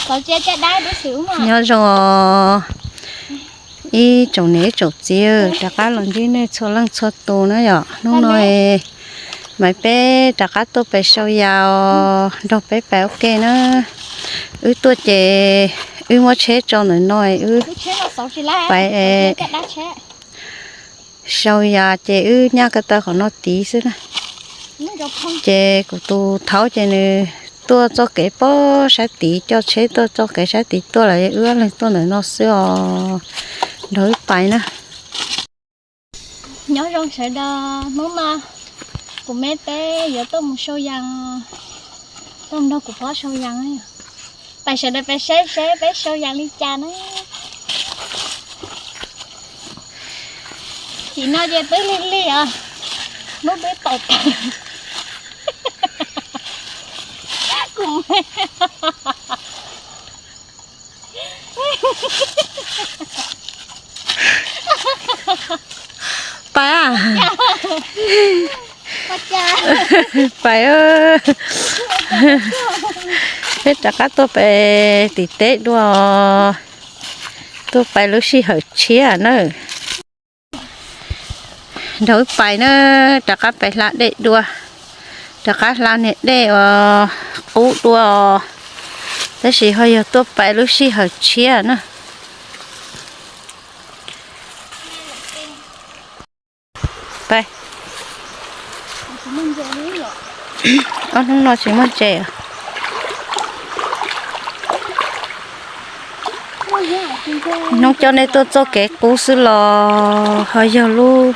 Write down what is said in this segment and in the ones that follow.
Nyob zoo os ib tsoom niam ib tsoom txiv, rov qab los ntsib nej txhua leej txhua tus na yom. Hnub no mas peb rov qab tuaj pais sau yas os, nrog peb pais ua ke na. Wb tuaj ces wb muab tsheb tso ntawm no, wb pais sau yas ces wb nyaj ko taw qhov no tid xwb na. Ces kuv tus thaub ces nws tuaj txoj kev pob sab tid, coj tsheb tuaj txoj kev sab tid tuaj lawm, wb ob leeg tuaj ntawm no xwb os, nrog wb pais na. Nyob zoo sawv daws, hnub no kuv me peb yuav tuaj mus sau yas, tuaj nrog kuv phob sau yas. Pais sawv daws pais saib seb peb sau yas li cas na. Chim no ces twb lig lig os, hnub twb tawm tawm. Kuv me pais, pais, peb rov qab tuaj pais tim teb dua, tuaj pais lub sij hawm tshiab na. Nrog wb pais na, rov qab pais hla dej dua, rov qab hla niag dej uas qub dua, tab sis ho yog tuaj pais lub sij hawm tshiab na. Ob hnub no tsis muaj ntses. Hnub coj nej tuaj txoj kev qub xwb los ho yog lub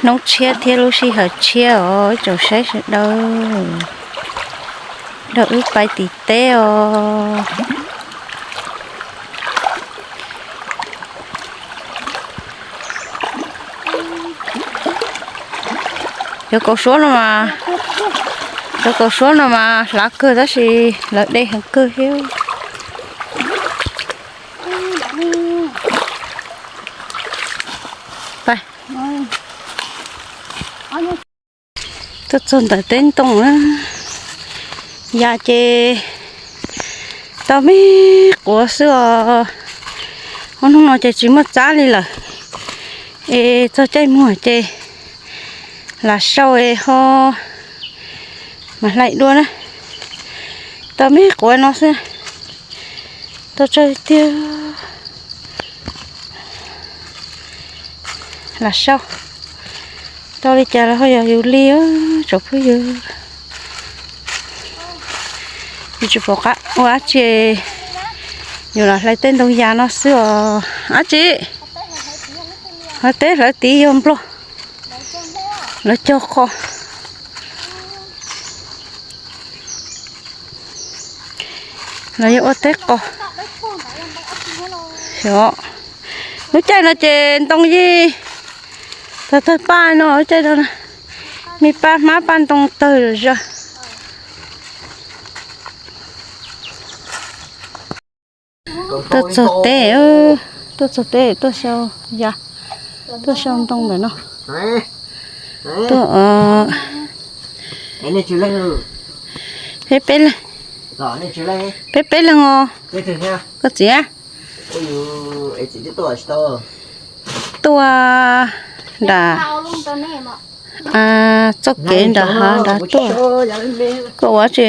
hnub tshiab thiab lub sij hawm tshiab os ib tsoom saib sawv daws. Nrog wb pais tim teb os. Cov kaum suab no mas, cov kaum suab no mas hlav kawg tab sis lawv dej heev kawg thiab. Tuaj txog ntawm teb ntoo na, yas ces tau me quav xwb os. Ob hnub no ces tsis muaj txab li lawm, es txog caij muag ces lam sau es ho mam hlais dua na. Tau me quav no xwb, tau tsawg tiag. Lam sau, tau li cas los ho yog yus li tsoom phooj ywg. Yus tsis pom qab ua dab tsi, yus lam hlais tej ntoo yas no xwb os. Dab tsi? Ho teb hlawv tid yog nplog, lawv cog qho. Los yog ua teb qos. Xyov, lub caij no ces ntoo yeej tawg tawg paj no, lub caij no me paj hmab paj ntoo tawg zog. Tuaj txog teb, tuaj txog teb tuaj sau yas, tuaj sau ntoo ntawm no. Tuaj, peb peb leeg, peb peb leeg os. Koj txiv, tuaj nram txoj kev nram hav nrad tuaj. Koj ua tsi?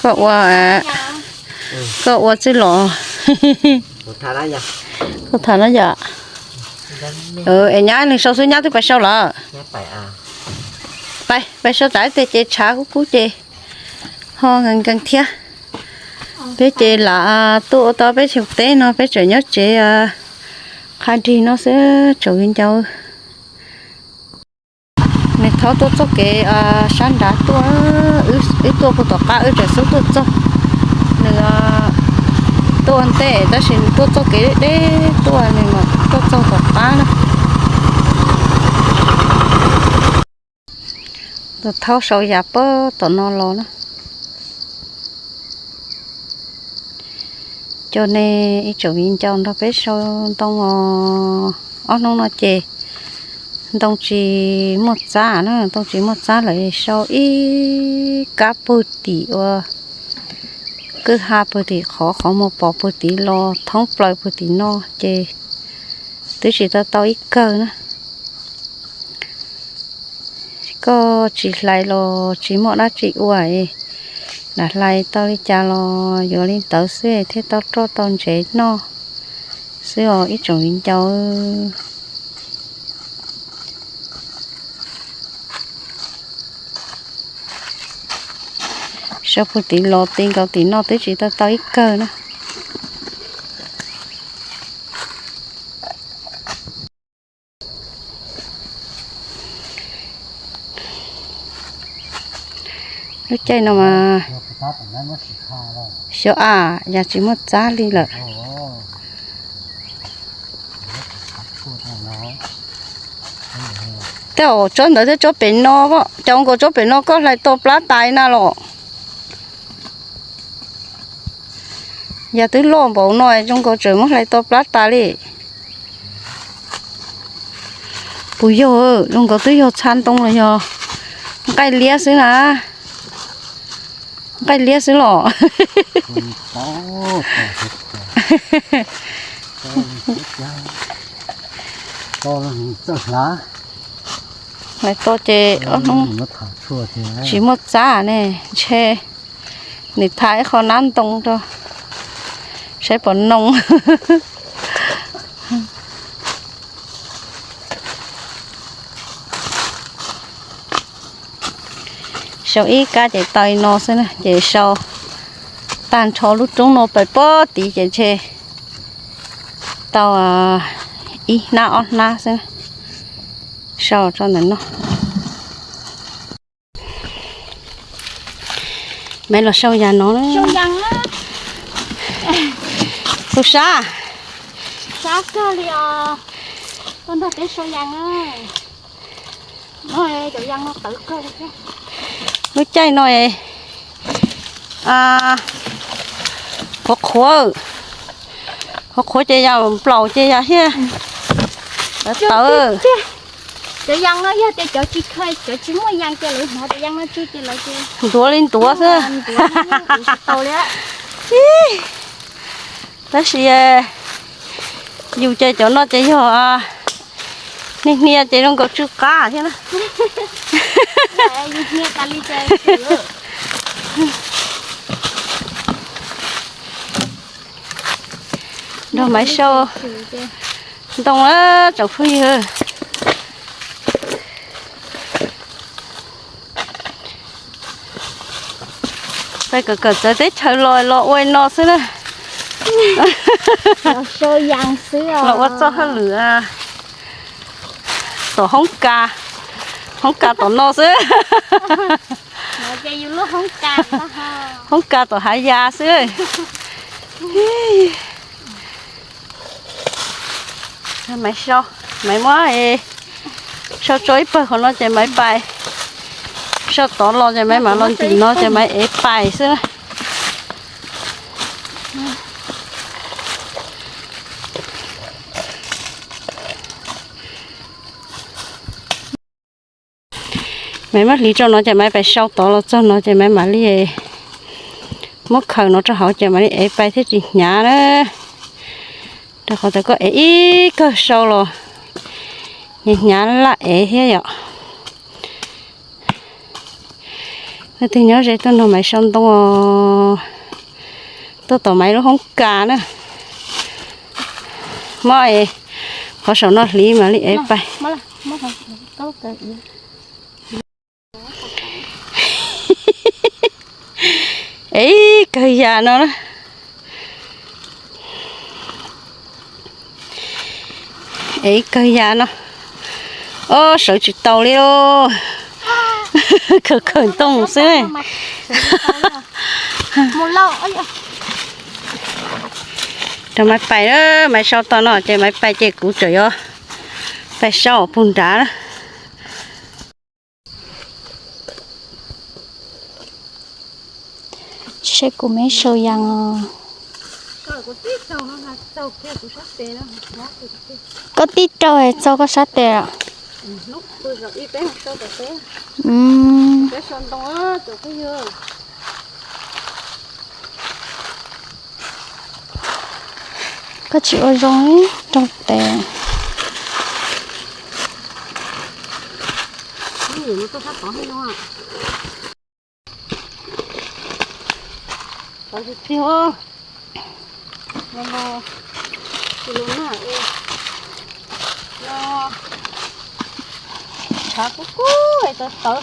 Koj ua, koj ua txij los. Koj tham no yom. Es nyab nws sau xwb, nyab twb pais sau lawm. Pais, pais sau tas ib teg ces tshav kub kub ces ho nkees nkees thiab. Peb ces lam tuaj ua tau peb xyoo teb no peb tseem nyob tsev qha nrig no xwb tsoom viv ncaus. Nws thaub tuaj txoj kev sab nrad tuaj, wb tuaj puag tom qab wb tseem xub tuaj txog. Nws tuaj ua ntej tab sis nws tuaj txoj kev deb deb tuaj, nws mam tuaj txog tom qab na. Tus thaub sau yas puag tom no los na. Coj nej ib tsoom viv ncaus nrog peb sau ntoo os. Ob hnub no ces ntoo tsis muaj txab na, ntoo tsis muaj txab lawm, sau ib kab puag tim ua Kwj ha puag tim qhov, qhov muag pom puag tim los thoob plaws puag tim no ces twb tsis tau tau ib kawg na. Koj tsis hlais los tsis muaj dab tsi ua, lam hlais tau li cas los yuav li ntawd xwb thiaj tau roj tau ntsev noj xwb os ib tsoom viv ncaus. Sau puag tim los ti nkaus tim no twb tsis tau tau ib kawg na. Lub caij no mas xyov a, yam tsis muaj txab li lawm. Tej zaum tsob ntawd thiab tsob pem no, cov nkaus tsob pem no koj hlais tau plab tas na los. Yam twb loj npaum no zoo nkaus tseem muab hlais tau plab tas li. Puas yog zoo nkaus twb yog txha ntoo los yog nqaij liab xwb na? Nqaij liab xwb los. Hlais tau ces tsis muaj txab ne, ntshe nws tha ib qho nab ntoo rau saib puas noo. Sau ib kab ces tau li no xwb na, ces sau tag nrho lub roob no pais pob tid ces ntshe tau ib hnab ob hnab xwb. Sau tso ntawm no. Maiv los sau yas no. Tus sab, sab kawg li os. Tuaj nrog peb sau yas. Lub caij no qhuav qhuav, qhuav qhuav ces yam nplaum ces yam thiaj tawv. Cov yas no yog tias cov tsis kha, cov tsis muaj yas ces lawv hnov cov yas no tsw ces lawv ntuav li ntuav xwb. Tab sis yus ces cov no ces yog hnia hnia ces zoo nkaus tsw qab thiab na. Nrog Maiv sau ntoo na tsoom phooj ywg. Peb kawm kawm txawv teb chaws los los ua li no xwb na. Los ua txoj hauj lwm tom hoob kas, hoob kas tom no xwb. Hoob kas tom hav yas xwb. Maiv sau, Maiv muab sau tso ib pawg qhov no ces Maiv pais. Sau tod los ces Maiv mam los ntim no ces Maiv ev pais xwb na. Maiv muab hliv rau no ces Maiv pais sau tod los txog no ces Maiv mam li muab khaws no rau hauv ces mam li ev pais thiaj tsis hnyav na. Rau qhov tias koj ev ib kawg sau los hnyav hnyav laj ev thiab yom. Leej twg nyob ze tuaj nrog Maiv sau ntoo os. Tuaj tom Maiv lub hoob kas na. Muab qhov saum no hliv mam li ev pais. Ev ib kawg yas no na. Ev ib kawg yas no. Ob, sawv tsis tau li os. Khaws khaws ntoo xwb. Rau Maiv pais na, Maiv sau tau no ces Maiv pais ces kuv tseem yuav pais sau puag nrad na. Saib kuv me sau yas os. Koj tib raug txog koj sab tes os. Mm. Peb sau ntoo, cov phooj ywg. Koj tsis ua zoo li raug tes. Tshav kub kub tawv tawv.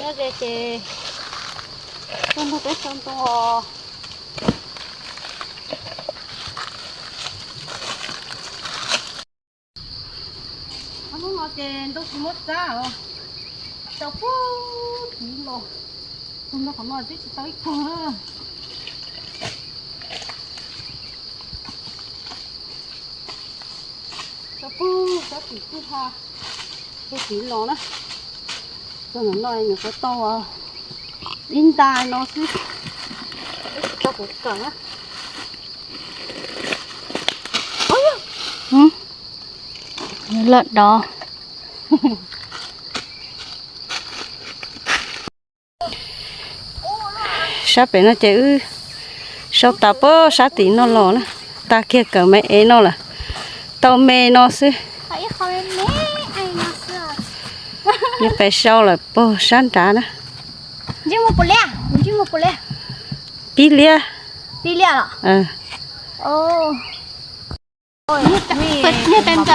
Nyob ze ces tuaj nrog peb sau ntoo os. Ob hnub no ces ntoo tsis muaj txab os, tau pug tid los, tus ntoo qhov no twb tsis tau ib tug. Tau pug sab tim kwj ha, pug tid los na. Tau no nyuam qhuav tau ib nta no xwb, tsis tau kuv kawm na. Lawm dov. Sab pem no ces wb sau tas pem sab tim no los na, tag kiag kawm me ev no lawm, tau me no xwb. Nws pem sau lawm pem sab nrad na. Pib liab.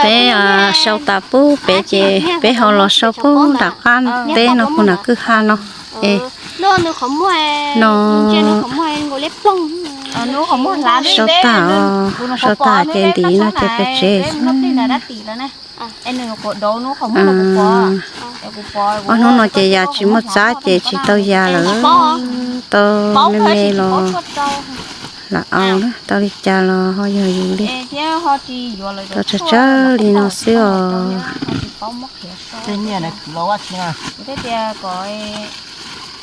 Peb sau tas pem pem ces peb ho los sau pem nram qab teb no, pem nram kwj ha no. Es no sau tas, sau tas ces ntim no ces pem tsev xwb. Ob hnub no ces yam tsis muaj txab ces tsis tau ya lawm, tau me me los lam au na, tau li cas los ho yog yus li. Tau tsawg tsawg li no xwb os.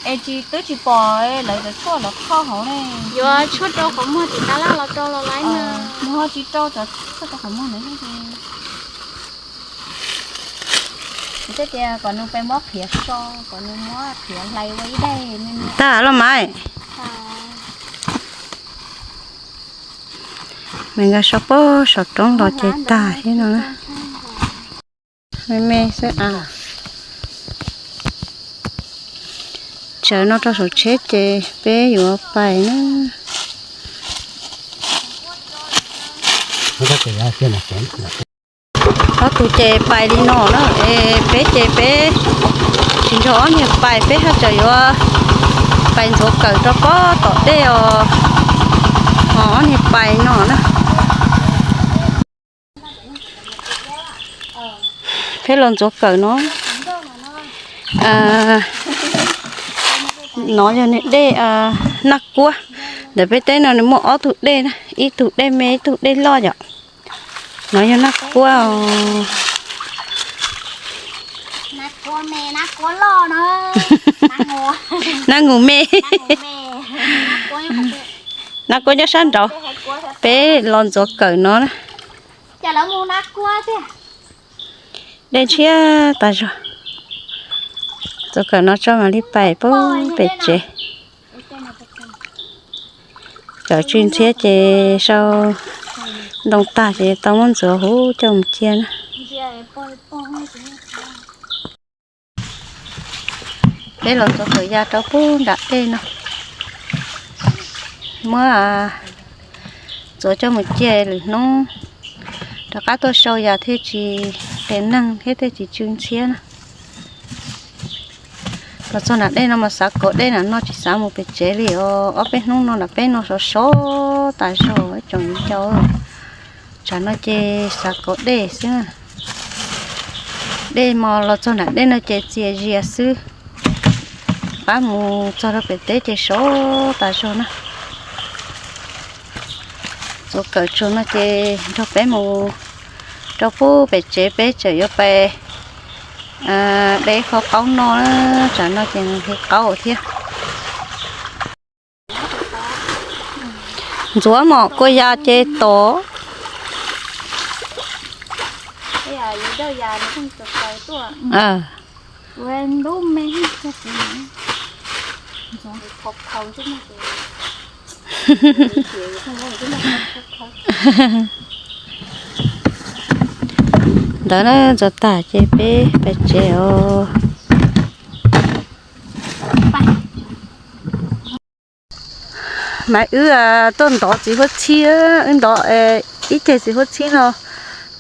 Es tsis, twb tsis pom lawv cov tshuaj lawv kho hauv ne. Yuav tshuaj rau qhov muag tim tab laj los rau los lawm na. Nws ho tsis rau cov tshuaj rau qhov muag ntawd thiab. Kuv thiaj tias kom nws pem muab qhiav so, kom nws muab qhiav hlais ua ib daim me me. Tag los mas. Nws nkag saum pob saum roob los ces tag thiab no na. Me me xwb a. Tsaws no rau saum tsheb ces peb yuav pais na. Ob tug ces pais li no na, es peb ces peb tsis nrog ob niag pais, peb haj tseem yuav pais ntxuav kawm rau pob tom dej os. Ho ob niag pais no na. Peb los ntxuav kawm no. No yog nws dej Naj Kuab. Ntawm peb teb no nws muaj ob tug dej na, ib tug dej me ib tug dej loj yom. No yog Naj Kuab os. Naj Ngus me. Naj Kuab nyob sab nraud. Peb los ntxuav kawm no na. Dej ntshiab tas zog. Ntxuav kawm no tso mam li pais pem tsev. Kawm tsw ntxhiab ces sau ntoo tag ces tau muab ntxuav huv coj mus cia na. Peb los ntxuav kawm ya rau pem nram dej no. Muab ntxuav coj mus cia lwm hnub rov qab tuaj sau yam thiaj tsis qias neeg thiab thiaj tsis tsw ntxhiab na. Los txog nram dej no mas xav kov dej nram no tsis xav mus pem tsev li os. Ob peb hnub no nram peb no sov sov tas zog ib tsoom viv ncaus. Tsam no ces xav kauv dej xwb. Dej mos los txog nram dej no ces txias zias xwb. Pab mus txog rau pem teb ces sov tas zog na. Txuas kawm tsuag no ces nrog peb mus rau pub pem tsev, peb tseem yuav pais de qhov qaub noj na. Tsam no ces nqhis qaub thiab. Ntxuav mom kua yas ces tom. Ntawd na, ntxuav tag ces peb pais tsev os. Mas wb tuaj ntov txiv huab txhib, wb ntov ib ceg txiv huab txhib no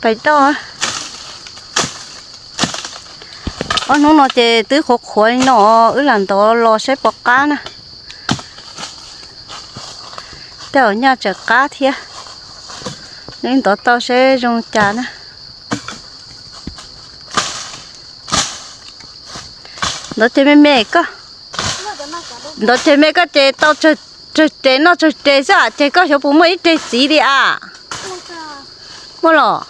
pais noj. Ob hnub no ces twb qhuav qhuav li no, wb lam ntov los saib puas qab na. Tej zaum nyaj tseem qab thiab, wb ntov tau saib zoo cas na. Ntov ceg me me koj, ntov ceg me koj ces tau tsawg tes noj tsawg tes xwb, ces koj xyov puas muaj ib ceg txiv li a. Muaj los.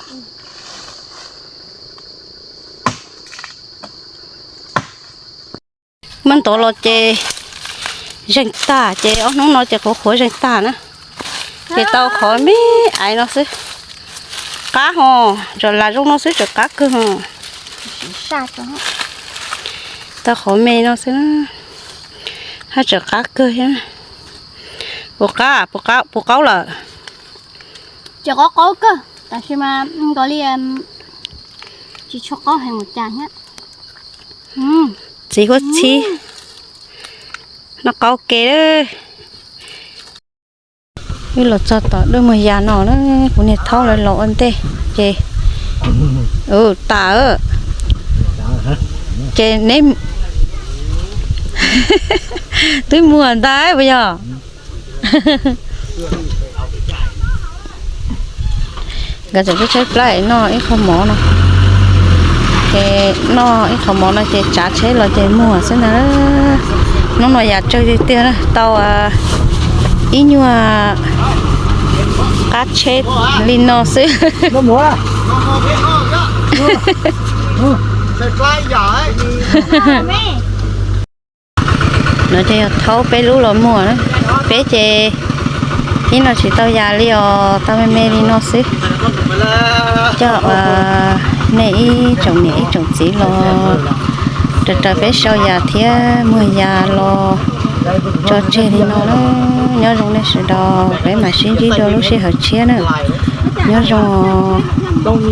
Muab ntov los ces zeeg tag, ces ob hnub no ces qhuav qhuav zeeg tag na. Ces tau qhov me aiv no xwb. Qab hos, tsuas las zoo no xwb tseem qab kawg hos. Tau qhov me no xwb, haj tseem qab kawg thiab. Puas qab, puas qaub lawm? Tseem qab qaub kawg, tab sis mas nkaus li tsis tshua qaub heev ua cas thiab. Txiv huab txhib, noj qaub ke lawm. Wb los txog tom dej muag yas no na, kuv niag thaub lawv los ua ntej ces, u, tas, ces neb twb muag ntag puas yog? Nkawd tseem tshaib plab noj ib qho mov no, ces noj ib qho mov no ces tsav tsheb los ces muag xwb ntag. Hnub no yam tsawg tiag tiag na, tau ib nyuag qab tsheb li no xwb. No ces yog thaub peb lub los muag na. Peb ces ib no tsis tau yas li os, tau me me li no xwb. Coj nej ib tsoom niam ib tsoom txiv los raws raws peb sau yas thiab muag yas los tso tseg li no na. Nyob zoo nej sawv daws, peb mam sib ntsib dua lub sij hawm tshiab na. Nyob zoo os.